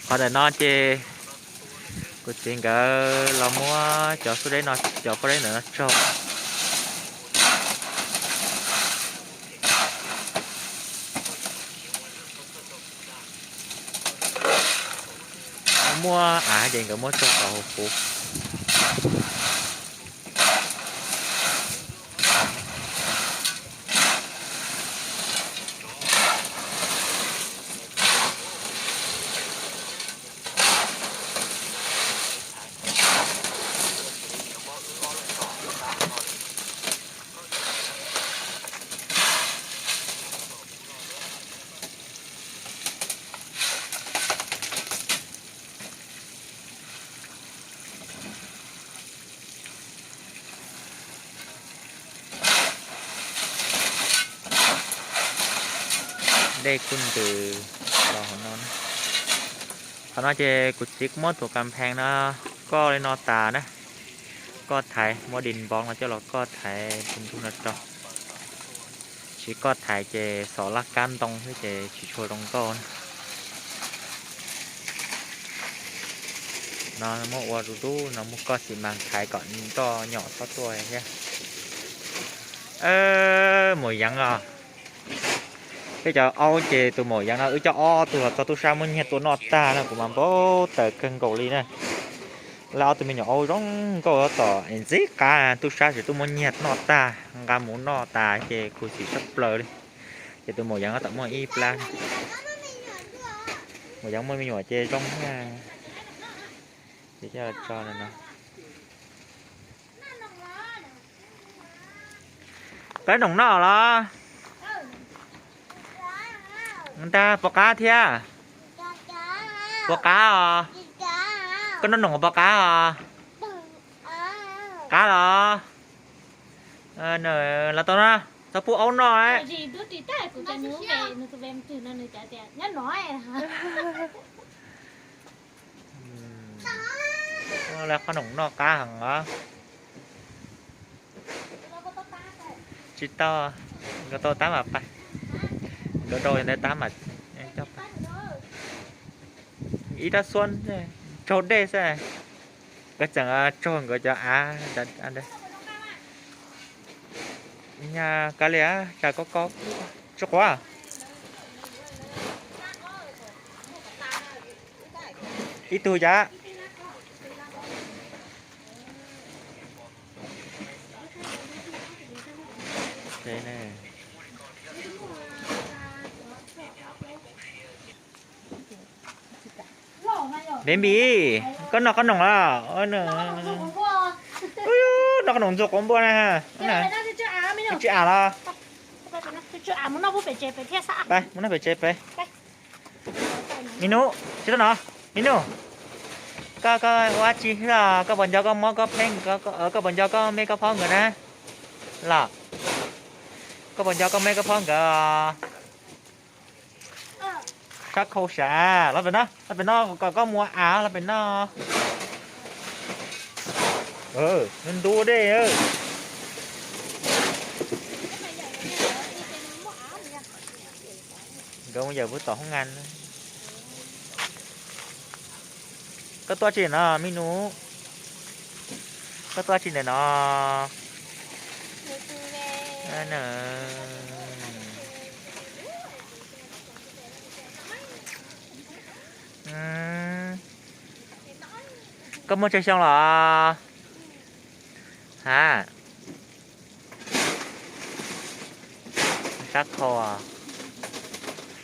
Qhov ntawm no ces kuv txiv nkawd los muab cov xub deb no, cov pob deb ntawm no tsaug. Muab av ces nkawd muab tsaug tau hauv qub. Dej kuj ntws los hauv no. Qhov no ces kuv txiv kuj muab tus kas phees no koj li no tas na, koj thaiv, muab dis npov no coj los koj thaiv tus ntug no rau. Tsis koj thaiv ces xov laj kab ntoo xwb ces tsis tshua zoo nkauj na. No muab ua du du no muab koj xi mas thaiv kom nroj nyom txhob tuaj thiab. Maum Yeev os, peb cov aub ces tus maum Yeev no wb coj ob tug los txog tub sab muab nyiag tua noj tag no kuv mas npau taws kawg nkaus li na. Lawv ob tug me nyuam aub zoo nkauj tom ntxib qab tub sab tsis tuaj muab nyiag noj tag, nqa mus noj tas ces khuv xim tshaj plaws li. Ces tus maum Yeev no tam muaj ib plab. Maum Yeev muaj me nyuam ces zoo thiab. Ces coj tso no. Qab noom noj los? Ntag, puas qab thiab? Puas qab os? Koj noj noom puas qab os? Qab los? Los tau na, txhob pub aub noj. Lawv qhob noom noj qab heev os. Tsis tau, nkawd tau tab mas pais, nkawd rau ntawd tab mas coj pais. Ib rab xuab, tsaug dej xwb, nkawd tseem tsaug nkawd cov av. Nyaj kab li, cas koj koj tsis quav. Ib tug cas. Baby, koj noj qhob noom los? Noj qhob noom ntxuag quav npua na. Tsw av los? Mus noj pem tsev pem. Mi nus, tsis tau no. Mi nus, koj koj ua tsi los? Koj puas nco koj mob koj pheej, koj puas nco koj me koj phob nkawd na? Los, koj puas nco koj me koj phob nkawd? Sab khau sav, los pem no, los pem no kom koj mus av, los pem no. Ntu dej. Nkawd mus yawm puag tom hoob nkas. Koj tuaj tsi no, mi nus? Koj tuaj tsi ntawm no? Koj muaj tsawg xyoo los? Ha, sab khau,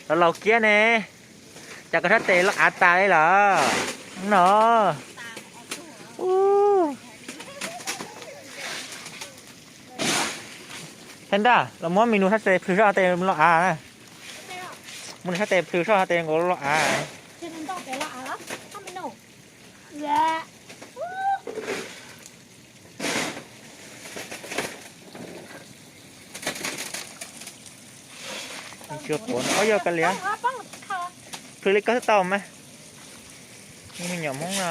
los laus kiag ne. Cas koj sab tes loj av tas li lawm no? Thaib Nraj, los muab mi nus sab tes plhws soj tes loj av. Muab nws sab tes plhws soj tes nkaus loj av. Tsis quav no, yog kav liam. Plhws li koj xwb tau mas. Me nyuam Hmoob no.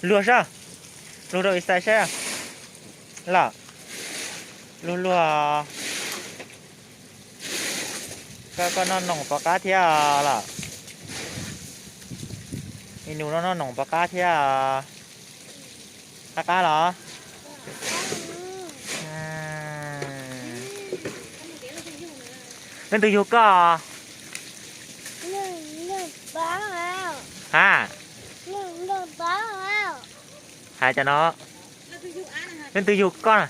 Luag saib, luag rau ib xais saib los. Luag luag, koj noj noog pov qab thiab lawm? Me nus no noj noog pov qab thiab, qab qab los? Leej twg yug koj? Ha, hais cov no, leej twg yug koj?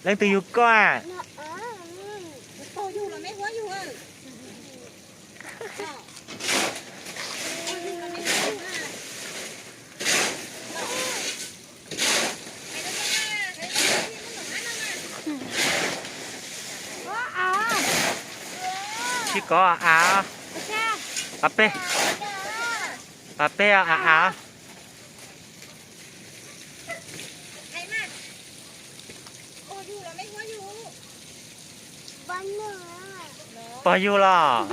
Leej twg yug koj? Tsis kov av, av peb, av peb av av. Pog yug los?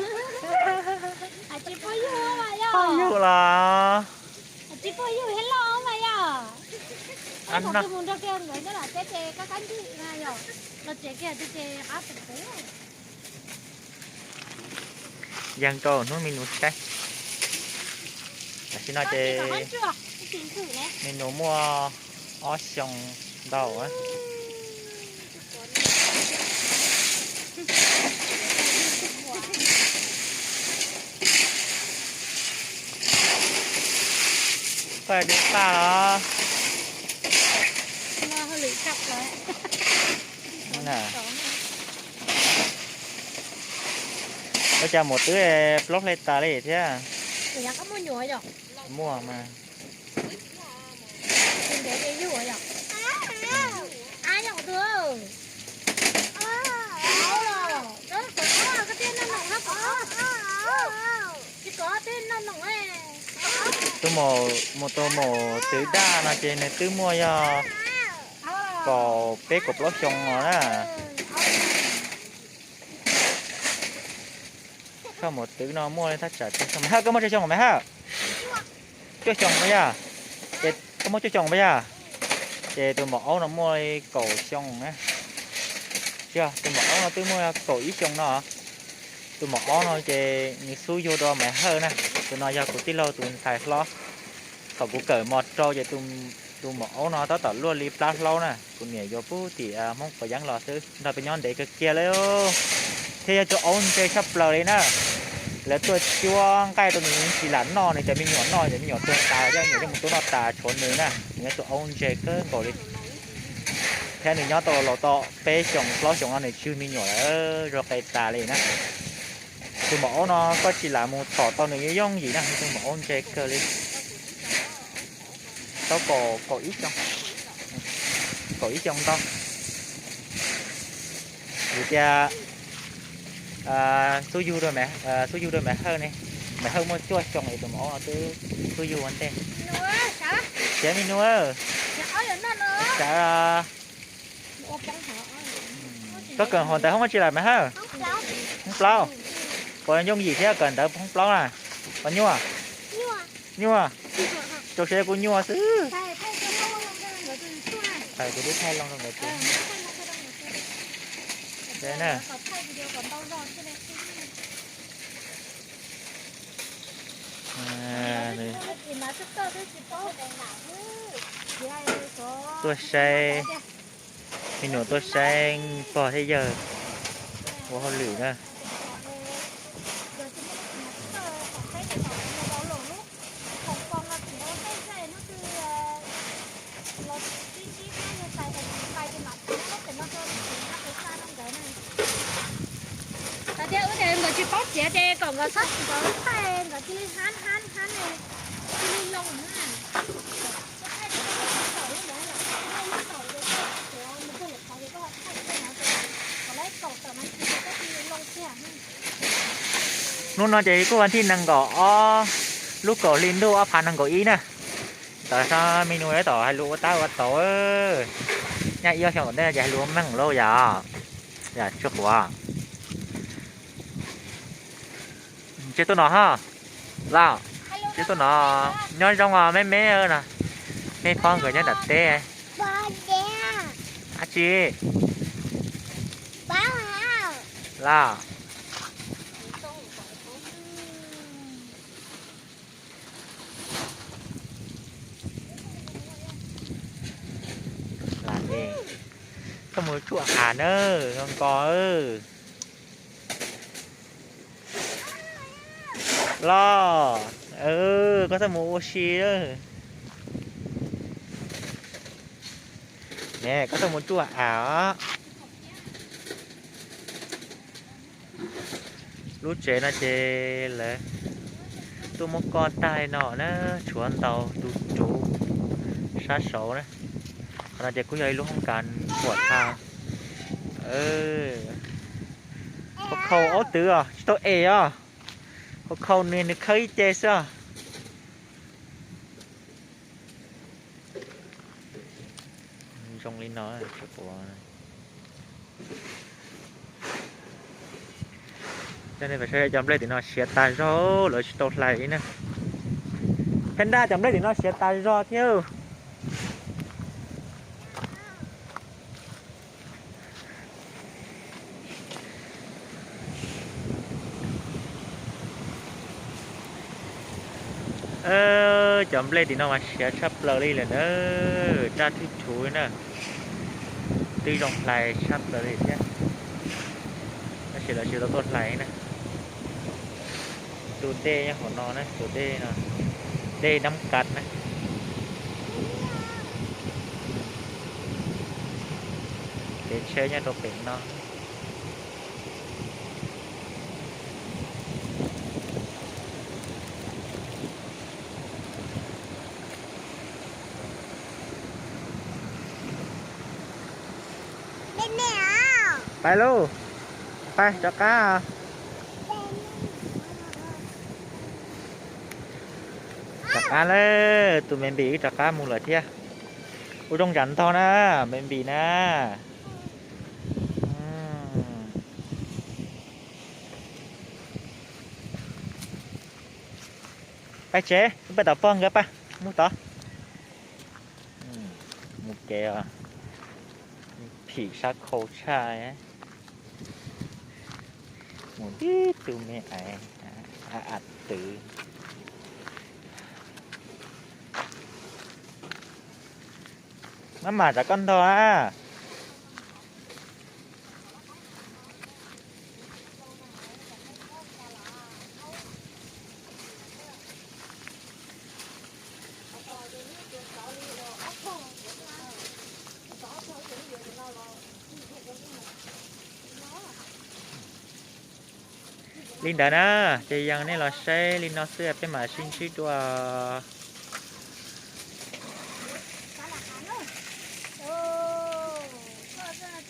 Pog yug los? Yeej rau hnub me nus saib. Tam sim no ces me nus muaj ob xyoo ntau. Koj dub paj los? Ua cas mus twb plaub hle tas li thiab? Muaj mas. Tus mus tus mus twv daj no ces nws twb muaj yog kaum peb kaum plaub xyoo no na. Koj mus twv no muaj li thaj tsam cuaj xyoo, Maiv Hawj, koj muaj tsawg xyoo Maiv Hawj? Cuaj xyoo puas yog? Ces koj muaj cuaj xyoo puas yog? Ces tus maum aub no muaj li kaum xyoo na. Tsis yog, tus maum aub no twb muaj kaum ib xyoo no. Tus maum aub no ces nws xub yug rau Maiv Hawj na. Tus no yog kuv tij laug tus ntxhais hlob. Thaum kuv kawm mos rau ces tus maum aub no tab tom luaj li plab hlaub na. Kuv niam yuav pub tim Hmoob Pov Yeeb los xwb, nrog peb nyob ntev kawg kiag li. Thiab yog tus aub ntse tshaj plaws li na. Lawv tuaj cuab nqaij rau nws tsis lam noj, nws cov me nyuam noj, cov me nyuam tuag tas, cov me nyuam yeej mus tuaj noj tas tshuav nws na. Nws yog tus aub ntse kawg nkaus li. Thiab nws nyob tau los tau peb xyoos plaub xyoos no nws tswj me nyuam lawm, zoo qe tas li na. Tus maum aub no koj tsis lam mus tom tau nws yooj yooj yim na, tus maum aub ntse kawg li. Tau kaum, kaum ib xyoo, kaum ib xyoo ntau. Vim tias xub yug rau, xub yug rau Maiv Hawj ne, Maiv Hawj muaj cuaj xyoo es tus maum aub no twb xub yug ua ntej. Siav me nus, sav. Koj kawm hauv ntawv hoob tsi lawm Maiv Hawj? Hoob plaub. Puas yooj yim thiab kawm ntawv hoob plaub na? Puas nyuaj? Nyuaj. Rau siab kuj nyuaj xwb. Kuv twb thaij loo rau nkawd na. Tuaj saib, me nyuam tuaj saib pog thiab yawg ua hauj lwm na. Hais tias wb tias nkawd tsis paub txiav ces kom nkawd txhob txiav, nkawd cia li hab hab hab ne, cia li loo na. Hnub no ces kuj vas thij nees nkaum ob, lub kaum hli ntuj ob phav nees nkaum ib na. Tam sim no me nus tab tom hais lus ua tab ua tau, nyaj ib ob xyoo tom ntej no ces hais lus meej lawm yom. Yam tsis quav. Tsis tuaj no ha. Los, tsis tuaj no. Nyob zoo os me me na. Nej pom nkawd nyob nram teb. Dab tsi? Los. Koj mus tsuj av na, nkos nkos. Los, koj txhob mus ua si. Ne, koj txhob mus tsuj av os. Lub tsev no ces lawv tuaj muab koj tag li no na, tshuav ntau tus tsuv sab saud na. Qhov no ces kuj yog ib lub hoob kas huam tha. Hauv khau ob twv os, tsis tau es os. Hauv khau nws nws khawb ib ce xwb os. Zoo li no. Cov nplej tim no siav tas zog, lawv tsis tau hlais li na. Pheej dag cov nplej tim no siav tas zog thiab. Cov nplej tim no mas siav tshaj plaws li lawm na, raj thwj thuv na, twb zoo hlais tshaj plaws li thiab. Tab sis lawv tsis tau tuaj hlais na. Tus dej nyob hauv no na, tus dej no, dej Nab Kav na. Kev tsheb nyob rau pem no. Pais lauj, pais rov qab. Rov qab lawm, tus me npis wb rov qab mus lawm thiab. Ua zoo zam ntog na, me npis na. Pais tsev, pais tom pog nkawd pais, mus tod. Mus kev os, phim sab khau tshaj. Mus tib tug me aiv, a twv. Maj mam rov koj ntog a. Li ntawd na, ces yeej nej los saib li no xwb, peb mam sib ntsib dua.